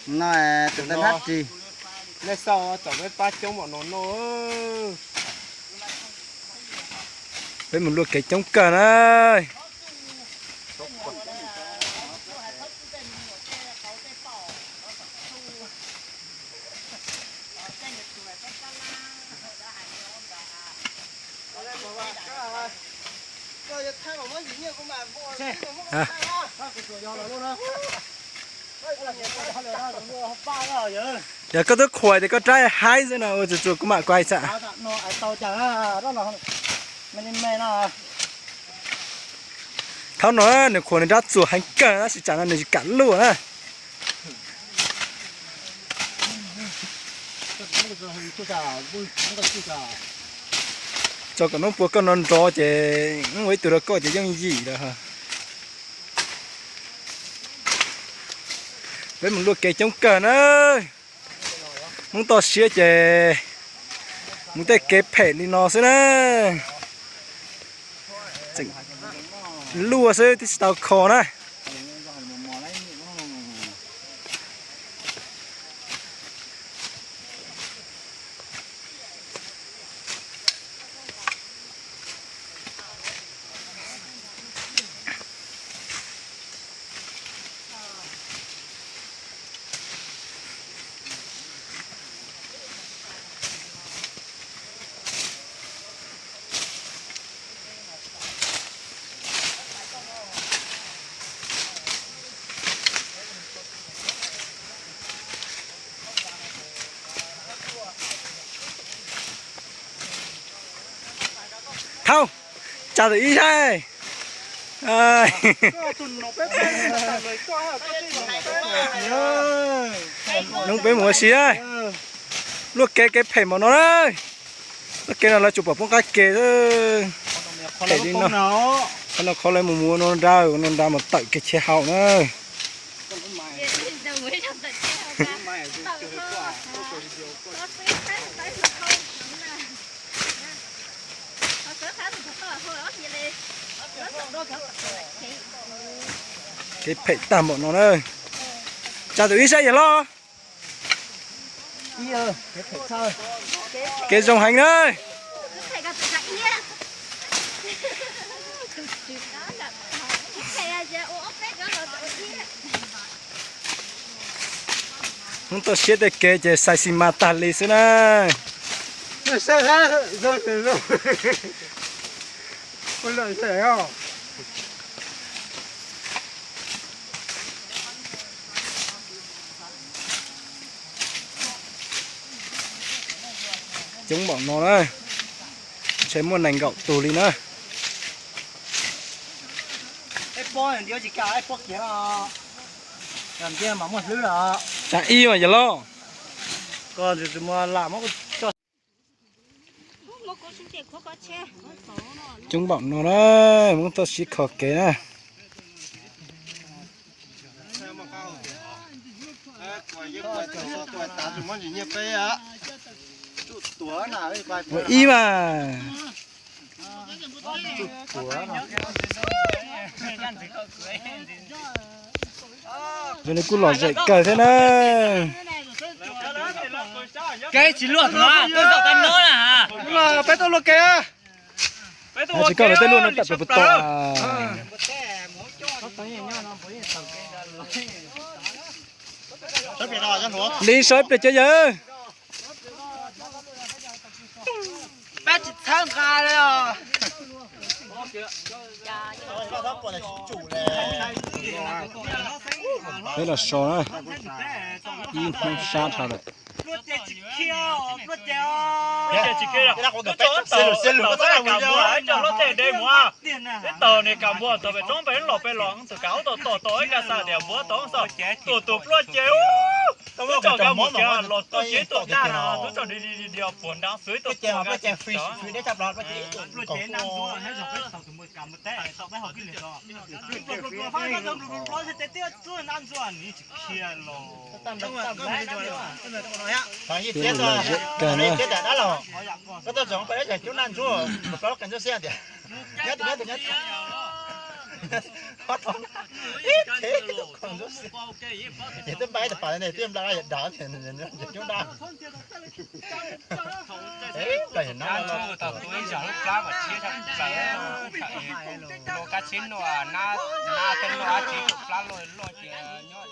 No tus teb hab ris. Nej xauj tsom peb pab coob npaum no no. Peb mus luaj kev coob kawg na. Yog koj twb qhuas tias koj rab haib xwb no ua txuas txuas kuv mam kuaj xwb. Thaum no nws qhuas nws rab txuas heev kawg tab sis tsam no nws tsis kam luaj na. Tso kom noob puas koj no nrov ces ua ib tug rau koj ces yooj yim lawm. Peb mus luaj kev coob kawg na. Hmoob toj siab ces mus tej kev phem li no xwb na. Tseem luaj xwb twb tsis tau kho na. Thaub, tsa tus ib saib. Nub peb mus ua si, luaj kev kev phem npaum no na. Luaj kev no lawv tsuas pom poob qab ke. Phem li no, qhov no qhov lawv mus mus ua no nra, ua no nra mus tawm kev cheb haus na. Kev phem tag npaum no na. Tsa tus ib saib yawg hlob. Kev zoo heev na. Hmoob toj siab tej kev ces xais xi mas tag li xwb na. Coob npaum no na, ntshe muaj nees nkaum tus li na. Tsam ib mas yawg hlob. Coob npaum no na, Hmoob toj siab kho kev na. Ua ib mas. Zoo li kuj lom zem kawg thiab na. Kev tsis luaj, tuaj zaum tau no na. Peb tuaj luaj kev. Tsis koj lawv tej luaj no tam pem puas tom. Li saib pliag cov yawg. Peb los so na, ib Hmoob sab dhau lawm. Ib tog niag kam npua tog pem roob pem los pem los tus kam ub tau tom tom ib ka xa tias npua tod xwb, tus tus pluaj ces ub, tub tsaug kab mus kiag los tuaj ces ib tug daj no, tub tsaug di di di puag nrad xwb ib tug pluaj ces Ib txheb, ces twb npaj ib tug pas ne, twb npaj yam dav, coob dab. Ib, npaj yam nab loj tau tus ib zag lub plab mas tshiab tshaj plaws, loj kab tsheb noj, nab tej noj dab tsi plab loj loj ces nyob.